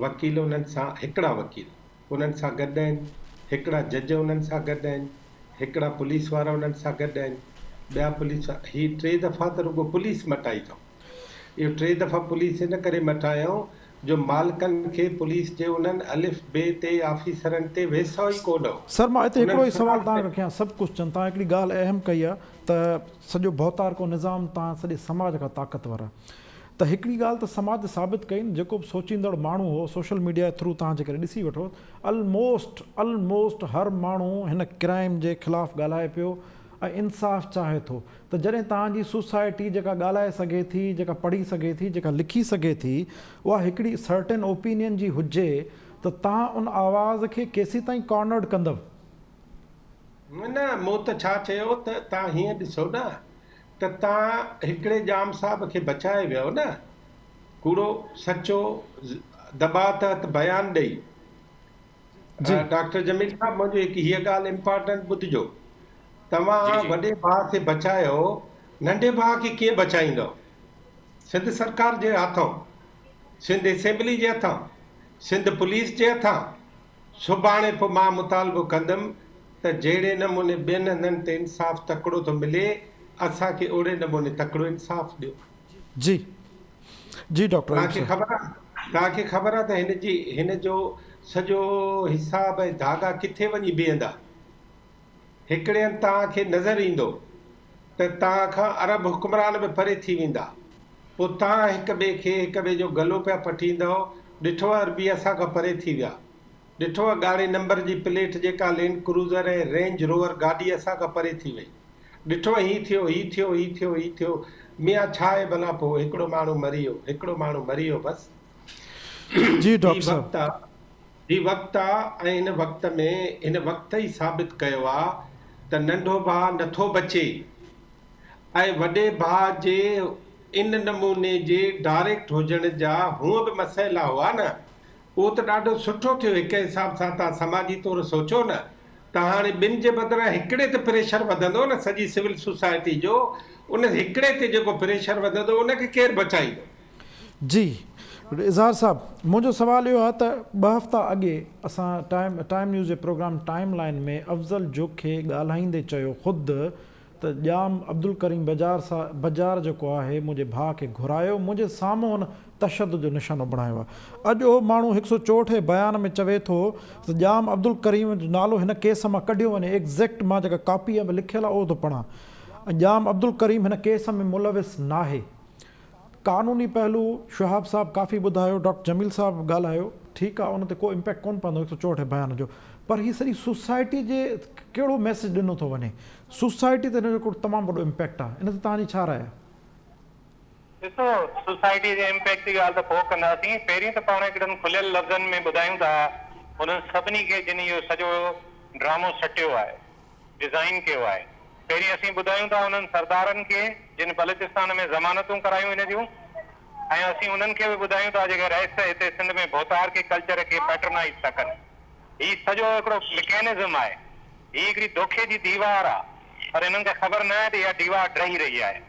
وڪيل انهن سان هڪڙا وڪيل انهن سان گڏ آهن، هڪڙا جج انهن سان گڏ آهن، هڪڙا پوليس وارا انهن سان گڏ آهن، ٻيا پوليس هي ٽي دفعا ته رڳو پوليس مٽائي اٿئون. اهو ٽي دفعا پوليس ان ڪري مٽايائون جو مالڪن کي پوليس جي انهن الف بي تي آفيسرن تي ويساهه ئي ڪونه هو. سر مان اتي انهن هڪڙو ئي سوال فرار توهان ڪيو. کان ڪيان سڀ ڪوسچن توهان هڪڙي ڳالهه اهم ڪئي آهي ته سڄو ڀوتارڪو نظام توهان سڄي سماج کان طاقتور آهي ته هڪڙي ڳالهه ته سماج ثابت ڪئي نه جيڪو به سوچيندڙ ماڻهو هو سوشل ميڊيا جي ٿرو توهان جيڪڏهن ڏسي وٺو الموسٽ الموسٽ هر ماڻهو هن ڪرائيم جي خلاف ڳالهائي پيو ۽ انصاف چاهي ٿو ته جڏهن توهان جي سوسائٽي جيڪا ڳالهائي سگهي ٿي، جيڪا پڙهي سگهي ٿي، جيڪا لکي سگهي ٿي، اها هڪڙي سرٽين اوپينين جي هجي ته توهان ان آواز کي ڪيسيتائين ڪارنرڊ ڪندؤ؟ نه نه مون ته ڇا چيو ته توهان هيئن ڏسو نه ته توهان هڪڙي ڄام صاحب کي بچائي ويؤ نه، ڪوڙو سچو دٻاء تحت بيان ڏئي. جي. ڊاڪٽر جميل صاحب منهنجو هڪ هيء ڳالهه امپارٽنٽ ٻڌجو توهان وڏي ڀاء کي بچايو ننڍي ڀاء کي ڪيئن بچائيندؤ سنڌ سرڪار جي هٿئون سنڌ اسيمبلي جي هٿان سنڌ پوليس جي هٿان سڀاڻي پوء مان مطالبو ڪندم ته جهڙي نموني ٻين هنڌن تي انصاف تڪڙو ٿو ملي اسان کي اوڙي نموني تڪڙو انصاف ڏيو. جي جي ڊاڪٽر توهان ايوب کي صاحب. خبر آ توهان کي خبر آ ته هن جي هن جو سڄو حساب ۽ ڌاڳا ڪٿي وڃي بيهندا. هڪڙي هنڌ توهان کي نظر ايندو ته توهان کان عرب حڪمران به پري ٿي ويندا. پوء توهان هڪ ٻئي کي هڪ ٻئي جو گلو پيا پٽيندؤ، ڏٺو عربي اسان کان پري ٿي ويا. ڏٺو ڳاڙهي نمبر جي پليٽ جيڪا لينڊ ڪروزر ۽ رينج روور گاڏي اسان کان پري ٿي وئي. ڏٺو هي ٿيو، هي ٿيو، هي ٿيو، هي ٿيو. ميان ڇا آهي ڀلا پوء هڪڙو ماڻهو مري ويو، هڪڙو ماڻهو مري ويو بس. جي هي ڊاڪٽر صاحب. وقت آ، هي وقت آ ۽ هن وقت ۾ هن وقت ئي ثابت ڪيو آ ته ننڍو ڀاء نٿو بچي ۽ وڏي ڀاء جي ان نموني جي ڊائريڪٽ هجڻ جا هونء به مسئلا هئا نه اهو ته ڏاڍو سٺو ٿيو هڪ حساب سان توهان سماجي طور سوچو نه ته هاڻي ٻن جي بدران هڪڙي تي پريشر وڌندو نه سڄي سول سوسائٽي جو ان هڪڙي تي جيڪو پريشر وڌندو ان کي ڪير بچائيندو. جي اظهار صاحب منهنجو سوال اهو آهي ته ٻه هفتا اڳي اسان ٽائيم ٽائيم نيوز جي پروگرام ٽائيم لائين ۾ افضل جوکي ڳالهائيندي چيو خود ته ڄام عبدالڪريم بجار سا بجار جيڪو آهي منهنجي ڀاء کي گهرايو منهنجي سامهون هن تشدد جو نشانو بڻايو آهي. اڄ اهو ماڻهو هڪ سو چوهٺ جي بيان ۾ چوي ٿو ته ڄام عبدالڪريم جو نالو هن ڪيس مان ڪڍيو وڃي ايگزيڪٽ مان جيڪا ڪاپي ۾ لکيل آهي اهو ٿو پڙهان ۽ ڄام عبدالڪريم هن ڪيس ۾ ملوث ناهي. قانوني پهلو شهاب صاحب ڪافي ٻڌايو ڊاڪٽر جميل صاحب به ڳالهايو ٺيڪ آ ان تي ڪو امپيڪٽ ڪونه پوندو هڪ سو چوهٺ جي بيان جو پر هي سڄي سوسائٽي جي ڪهڙو ميسيج ڏنو ٿو وڃي سوسائٽي تي هن جو هڪڙو تمام وڏو امپيڪٽ آ ان تي توهان جي ڇا راء آ؟ ڏسو سوسائٽي جي امپيڪٽ جي ڳالهه ته پوء ڪنداسين پهرين ته پاڻ هڪڙن کليل لفظن ۾ ٻڌايون ٿا انهن سڀني کي جن اهو سڄو ڊرامو سٽيو آهي ڊزائين ڪيو آهي. پهرين اسين ٻڌايون ٿا انهن سردارن کي جن بلوچستان ۾ ضمانتون ڪرايون هن جون ۽ اسين انهن کي به ٻڌايون ٿا جيڪي رئيس هتي سنڌ ۾ ڀوتارڪي ڪلچر کي پيٽرنائيز ٿا ڪن. هي سڄو هڪڙو مڪينزم آهي. هي هڪڙي دوکي جي ديوار آ پر هنن کي خبر ناهي ته اها ديوار ڊهي رهي آهي.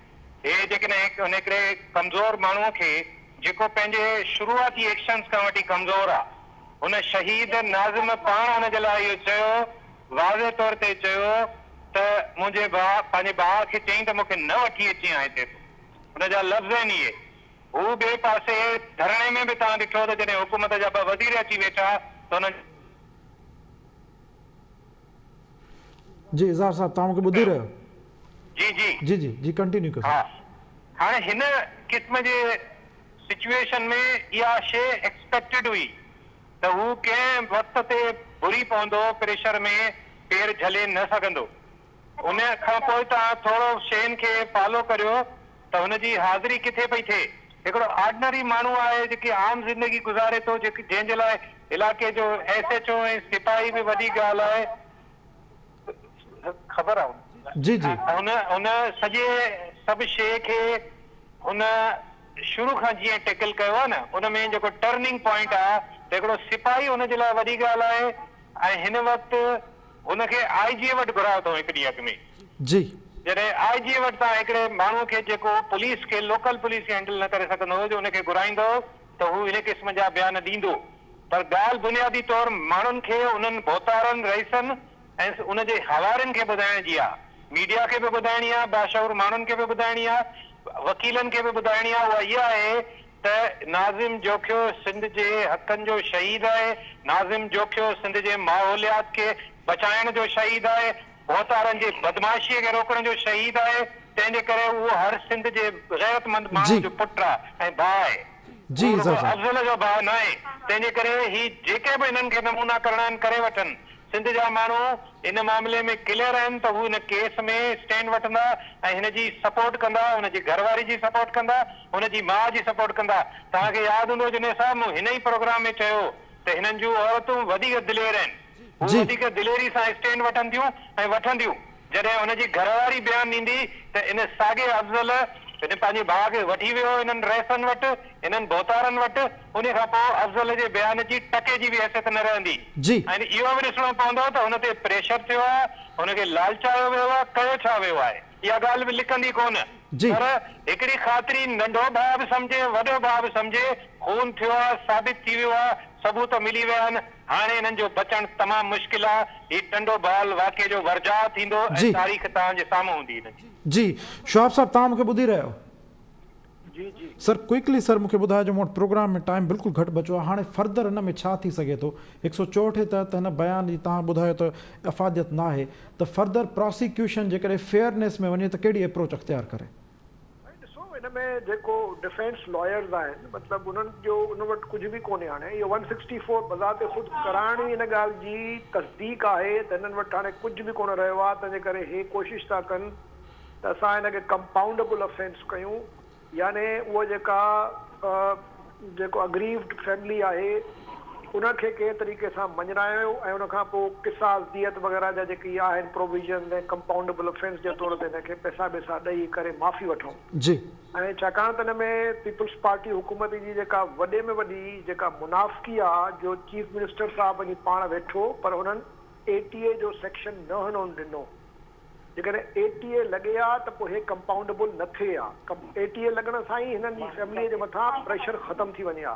هي جيڪڏهن ان هڪڙي ڪمزور ماڻهوء کي جيڪو پنهنجي شروعاتي ايڪشنز کان وٺي ڪمزور آ، هن شهيد ناظم پاڻ هن جي لاء اهو چيو، واضح طور تي چيو ته منهنجي ڀاء پنهنجي ڀاء کي چئين ته مون کي نه وٺي اچين ها هتي تون. هن جا لفظ آهن اهي. هو ٻئي پاسي ڌرڻي ۾ به توهان ڏٺو ته جڏهن حڪومت جا ٻه وزير اچي ويٺا ته انهن. جي اظهار صاحب توهان مونکي ٻڌي رهيو. جي جي. جي جي جي ڪنٽينيو ڪيو ها هاڻي هن قسم جي سچوئيشن ۾ اها شيء ايڪسپيڪٽيڊ هئي ته هو ڪنهن وقت تي ڀري پوندو پريشر ۾ پير جهلي نه سگهندو ان کان پوء توهان ٿورو شين کي فالو ڪريو ته هن جي حاضري ڪٿي پئي ٿئي. هڪڙو آرڊنري ماڻهو آهي جيڪي عام زندگي گذاري ٿو جنهن جي لاء علائقي جو ايس ايڇ او ۽ سپاهي به وڏي ڳالهه آهي خبر آهي جي جي. هن هن سڄي سڀ شيء کي هن شروع کان جيئن ٽيڪل ڪيو آهي نه ان ۾ جيڪو ٽرننگ پوائنٽ آهي ته هڪڙو سپاهي هن جي لاء وڏي ڳالهه آهي ۽ هن وقت هن کي آء جي وٽ گهرايو اٿئون هڪ ڏينهن اڳ ۾. جي. جڏهن آء جي وٽ توهان هڪڙي ماڻهوء کي جيڪو پوليس کي لوڪل پوليس کي هينڊل نه ڪري سگهندو هو جو ان کي گهرائيندؤ ته هو ان قسم جا بيان ڏيندو پر ڳالهه بنيادي طور ماڻهن کي انهن ڀوتارن رئيسن ۽ ان جي حوارين کي ٻڌائڻ جي آ ميڊيا کي به ٻڌائڻي آ باشعور ماڻهن کي به ٻڌائڻي آ وڪيلن کي به ٻڌائڻي آ اها اها آهي ته ناظم جوکيو سنڌ جي حقن جو شهيد آهي، ناظم جوکيو سنڌ جي ماحوليات کي بچائڻ جو شهيد آهي، ڀوتارن جي بدمعاشيء کي روڪڻ جو شهيد آهي، تنهن جي ڪري اهو هر سنڌ جي غيرتمند ماڻهو جو پٽ آهي ۽ ڀاء آهي. اهو رڳو افضل جو ڀاء ناهي، تنهن جي ڪري هي جيڪي به هنن کي نمونا ڪرڻا آهن ڪري وٺن. سنڌ جا ماڻهو ان معاملي ۾ ڪليئر آهن ته هو ان ڪيس ۾ اسٽينڊ وٺندا ۽ هن جي سپورٽ ڪندا، هن جي گهر واري جي سپورٽ ڪندا، هن جي ماء جي سپورٽ ڪندا. توهان کي ياد هوندو جنيد صاحب مون هن ئي پروگرام ۾ چيو ته هنن جون عورتون وڌيڪ دلير آهن، هو وڌيڪ دليري سان اسٽينڊ وٺن ٿيون ۽ وٺنديون. جڏهن هن جي گهر واري بيان ڏيندي ته ان ساڳئي افضل هن پنهنجي ڀاء کي وٺي ويو هو انهن رئيسن وٽ، انهن ڀوتارن وٽ، انهي کان پوء افضل جي بيان جي ٽڪي جي به حيثيت نه رهندي ۽ اهو به ڏسڻو پوندو ته هن تي پريشر ٿيو آهي، هن کي لالچايو ويو آهي، ڪيو ڇا ويو آهي؟ اها ڳالهه به لڪندي ڪونه. پر هڪڙي خاطري ننڍو ڀاء به سمجهي، وڏو ڀاء به سمجهي، خون ٿيو آهي، ثابت ٿي ويو آهي، ثبوت ملي ويا آهن، هاڻي انهن جو بچڻ تمام مشڪل آ، هي ٽنڊو بهاول واقعي جو ورجاء ٿيندو ۽ تاريخ توهان جي سامهون هوندي انهن جي. جي شهاب صاحب توهان مونکي ٻڌي رهيا آهيو. جي جي. سر ڪوئڪلي سر مونکي ٻڌائجو مون وٽ پروگرام ۾ ٽائيم بلڪل گهٽ بچو آهي هاڻي فردر ان ۾ ڇا ٿي سگهي ٿو 164 تحت هن بيان جي توهان ٻڌايو ته افاديت ناهي ته فردر پراسيڪيوشن جيڪڏهن فيئرنيس ۾ وڃي ته ڪهڙي اپروچ اختيار ڪري. سائين ڏسو ان ۾ جيڪو ڊفينس لائرز آهن مطلب انهن جو ان وٽ ڪجهه به ڪونهي هاڻي اهو ون سڪسٽي فور بذات خود ڪرائڻ ئي ان ڳالهه جي تصديق آهي ته هنن وٽ هاڻي ڪجهه به ڪونه رهيو آهي تنهنجي ڪري هي ڪوشش ٿا ڪن ته اسان هن کي ڪمپائونڊبل افينس ڪيون يعني اهو جيڪا جيڪو اگريوڊ فيملي آهي ان کي ڪنهن طريقي سان مڃرايو ۽ ان کان پوء قصاص ديت وغيره جا جيڪي آهن پروويزنز ۽ ڪمپائونڊبل افينس جي طور تي هن کي پئسا ٻيسا ڏئي ڪري معافي وٺون ۽ ڇاڪاڻ ته ان ۾ پيپلز پارٽي حڪومت جي جيڪا وڏي ۾ وڏي جيڪا منافقي آ جو چيف منسٽر صاحب وڃي پاڻ ويٺو پر انهن اي ٽي اي جو سيڪشن نه هنن ڏنو. جيڪڏهن اي ٽي اي لڳي ها ته پوء هي ڪمپائونڊبل نه ٿئي ها. اي ٽي اي لڳڻ سان ئي هنن جي فيمليء جي مٿان پريشر ختم ٿي وڃي ها.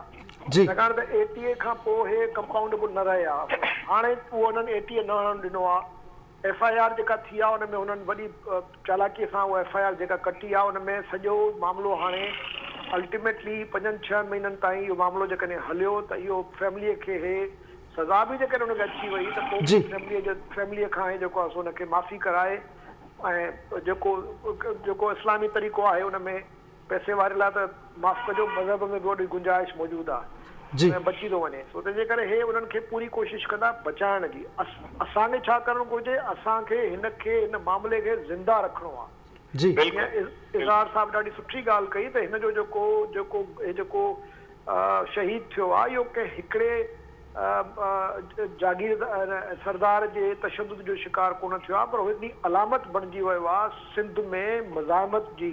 ڇاڪاڻ ته اي ٽي اي کان پوء هي ڪمپائونڊبل نه رهي ها. هاڻي اهو هنن اي ٽي اي نه هڻڻ ڏنو آ. ايف I R جيڪا ٿي آ ان ۾ هنن وڏي چالاڪيء سان اها ايف I R جيڪا ڪٽي آ ان ۾ سڄو معاملو هاڻي الٽيميٽلي پنجن ڇهن مهينن تائين اهو معاملو جيڪڏهن هليو ته اهو فيمليء کي هي سزا به جيڪڏهن ان کي اچي وئي ته پوء به فيمليء جي فيمليء کان ئي جيڪو آهي سو ان کي معافي ڪرائي ۽ جيڪو جيڪو اسلامي طريقو آهي ان ۾ پئسي واري لاء ته معاف ڪجو مذهب ۾ به وڏي گنجائش موجود آهي ۽ بچي ٿو وڃي سو تنهن جي ڪري هي انهن کي پوري ڪوشش ڪندا بچائڻ جي اسان کي ڇا ڪرڻ گهرجي اسان کي هن کي هن معاملي کي زنده رکڻو آهي جيئن اظهار صاحب ڏاڍي سٺي ڳالهه ڪئي ته هن جو جيڪو جيڪو هي جيڪو شهيد ٿيو آهي اهو ڪنهن هڪڙي جاگير سردار جي تشدد جو شڪار ڪونه ٿيو آهي پر هو هڪڙي علامت بڻجي ويو آهي سنڌ ۾ مزاحمت جي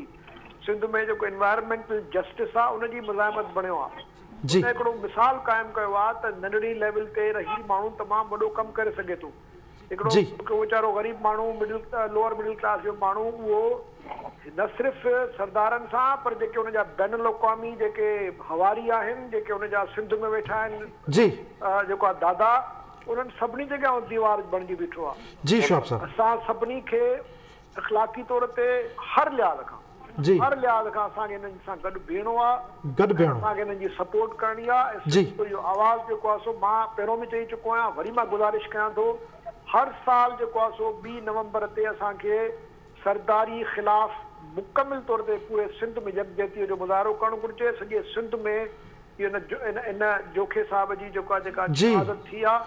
سنڌ ۾ جيڪو انوائرمينٽل جسٽس آهي ان جي مزاحمت بڻيو آهي هن هڪڙو مثال قائم ڪيو آهي ته ننڍڙي ليول تي رهي ماڻهو تمام وڏو ڪم ڪري سگهي ٿو. هڪڙو هڪ ويچارو غريب ماڻهو مڊل لوئر مڊل ڪلاس جو ماڻهو اهو نه صرف سردارن سان پر جيڪي ان جا بين الاقوامي جيڪي حواري آهن جيڪي ان جا سنڌ ۾ ويٺا آهن جي. جيڪو آهي دادا انهن سڀني جي اڳيان ديوار بڻجي بيٺو آهي. جي شهاب صاحب. اسان سڀني کي اخلاقي طور تي هر لحاظ کان جي. هر لحاظ کان اسان کي انهن سان گڏ بيهڻو آهي گڏ ۽ بيهڻو. اسان کي انهن جي سپورٽ ڪرڻي آهي ۽ جي. سنڌ جو آواز جيڪو آهي سو مان پهريون به چئي چڪو آهيان وري مان گذارش ڪيان ٿو هر سال جيڪو آهي سو ٻي نومبر تي اسان کي سرداري خلاف مڪمل طور تي پوري سنڌ ۾ يڪجهتي جو مظاهرو ڪرڻ گهرجي سڄي سنڌ ۾ اهو ان جوکي صاحب جي جيڪا جيڪا جي. شهادت ٿي آ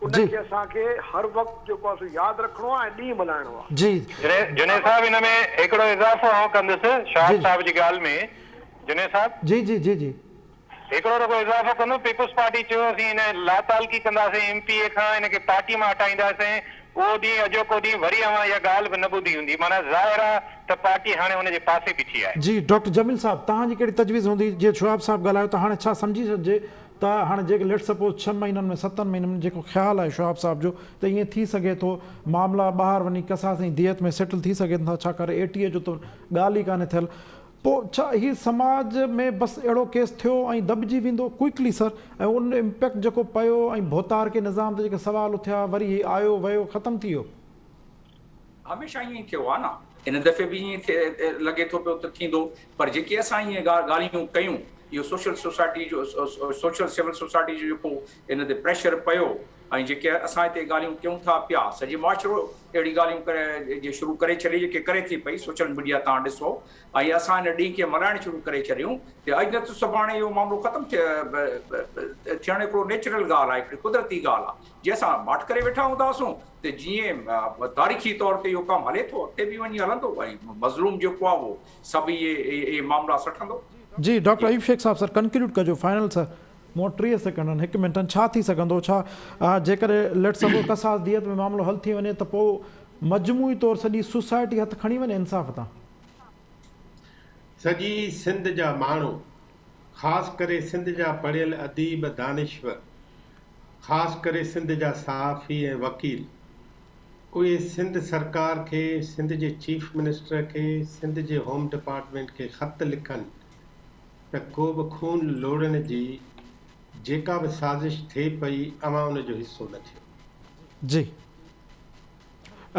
ان جي. کي اسان کي هر وقت جيڪو آ سو ياد رکڻو آ ۽ ڏينهن ملهائڻو آ. جي. جنيد صاحب ان ۾ هڪڙو اضافو آئون ڪندس جي. شهاب صاحب جي ڳالهه ۾ جنيد صاحب. جي جي جي جي. هڪڙو رڳو اضافو ڪندم پيپلز پارٽي چيو اسين ان لاتعلقي ڪنداسين ايم پي اي کان ان کي پارٽي مان هٽائينداسين اهو ڏينهن اڄوڪو ڏينهن وري اوهان اها ڳالهه به نه ٻڌي هوندي معنيٰ ظاهر آ ته پارٽي هاڻي ان جي پاسي بيٺي آهي. جي ڊاڪٽر جميل صاحب توهان جي ڪهڙي تجويز هوندي جيئن شهاب صاحب ڳالهايو ته هاڻي ڇا سمجهي سگهجي ته هاڻي جيڪي ليٽ سپوز ڇهه مهينن ۾ ستن مهينن ۾ جيڪو خيال آهي شهاب صاحب جو ته ائين ٿي سگهي ٿو معاملا ٻاهر وڃي قصاص ۽ ديت ۾ سيٽل ٿي سگهن ٿا ڇاڪاڻ اي ٽي اي جو ته ڳالهه ئي ڪانهي ٿيل پوء ڇا هي سماج ۾ بس اهڙو ڪيس ٿيو ۽ دٻجي ويندو ڪوئڪلي سر ۽ ان امپيڪٽ جيڪو پيو ۽ ڀوتارڪي نظام تي جيڪي سوال اٿيا وري هي آيو ويو ختم ٿي ويو. هميشه ائين ئي ٿيو آهي نه هن دفعي به ائين ئي لڳي ٿو پيو ته ٿيندو پر جيڪي اسان ائين ڳالهيون ڪيون اهو سوشل سوسائٽي جو سوشل سول سوسائٽي جو جيڪو ان تي پريشر پيو ۽ جيڪي اسان هتي ڳالهيون ڪيون ٿا پيا سڄي معاشرو اهڙي ڳالهيون ڪري جي شروع ڪري ڇڏي جيڪي ڪري ٿي پئي سوشل ميڊيا تان ڏسو ۽ اسان ان ڏينهن کي ملهائڻ شروع ڪري ڇڏيون ته اڄ نه ته سڀاڻي اهو معاملو ختم ٿيڻ هڪڙو نيچرل ڳالهه آهي هڪڙي قدرتي ڳالهه آهي جي اسان ماٺ ڪري ويٺا هونداسون ته جيئن تاريخي طور تي اهو ڪم هلي ٿو اڳتي به وڃي هلندو ۽ مظلوم جيڪو آهي اهو سڀ اهي معاملا سٺندو. جي ڊاڪٽر ايوب شيخ صاحب سر ڪنڪلوڊ ڪجو فائنل سر مون وٽ 30 سيڪنڊ آهن هڪ منٽ ڇا ٿي سگهندو ڇا جيڪڏهن ليٽ سپوز قصاص ديت ۾ معاملو حل ٿي وڃي ته پوء مجموعي طور سڄي سوسائٽي هٿ کڻي وڃي انصاف تان. سڄي سنڌ جا ماڻهو خاص ڪري سنڌ جا پڙهيل اديب دانشور خاص ڪري سنڌ جا صحافي ۽ وڪيل اهي سنڌ سرڪار کي سنڌ جي چيف منسٽر کي سنڌ جي هوم ڊپارٽمينٽ کي خط لکن ته ڪو به خون لوڙهڻ جي جيڪا به سازش ٿئي پئي اوهان ان جو حصو نه ٿيو. جي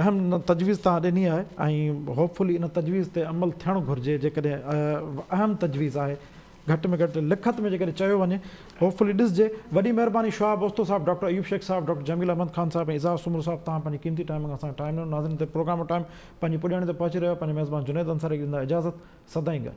اهم تجويز توهان ڏني آهي ۽ هوپ فلي ان تجويز تي عمل ٿيڻ گهرجي جيڪڏهن اهم تجويز آهي گهٽ ۾ گهٽ لکت ۾ جيڪڏهن چيو وڃي هوپ فلي ڏسجي وڏي مهرباني شهاب اوستو صاحب ڊاڪٽر ايوب شيخ صاحب ڊاڪٽر جميل احمد خان صاحب ۽ اعزاز سومرو صاحب توهان پنهنجي قيمتي ٽائيم کان اسان کي ٽائيم ڏنو ناظرين تي پروگرام جو ٽائيم پنهنجي پڄاڻي تي پهچي رهيو آهي پنهنجي ميزبان جنيد انصاري کي ڏيندا اجازت سدائين گڏ.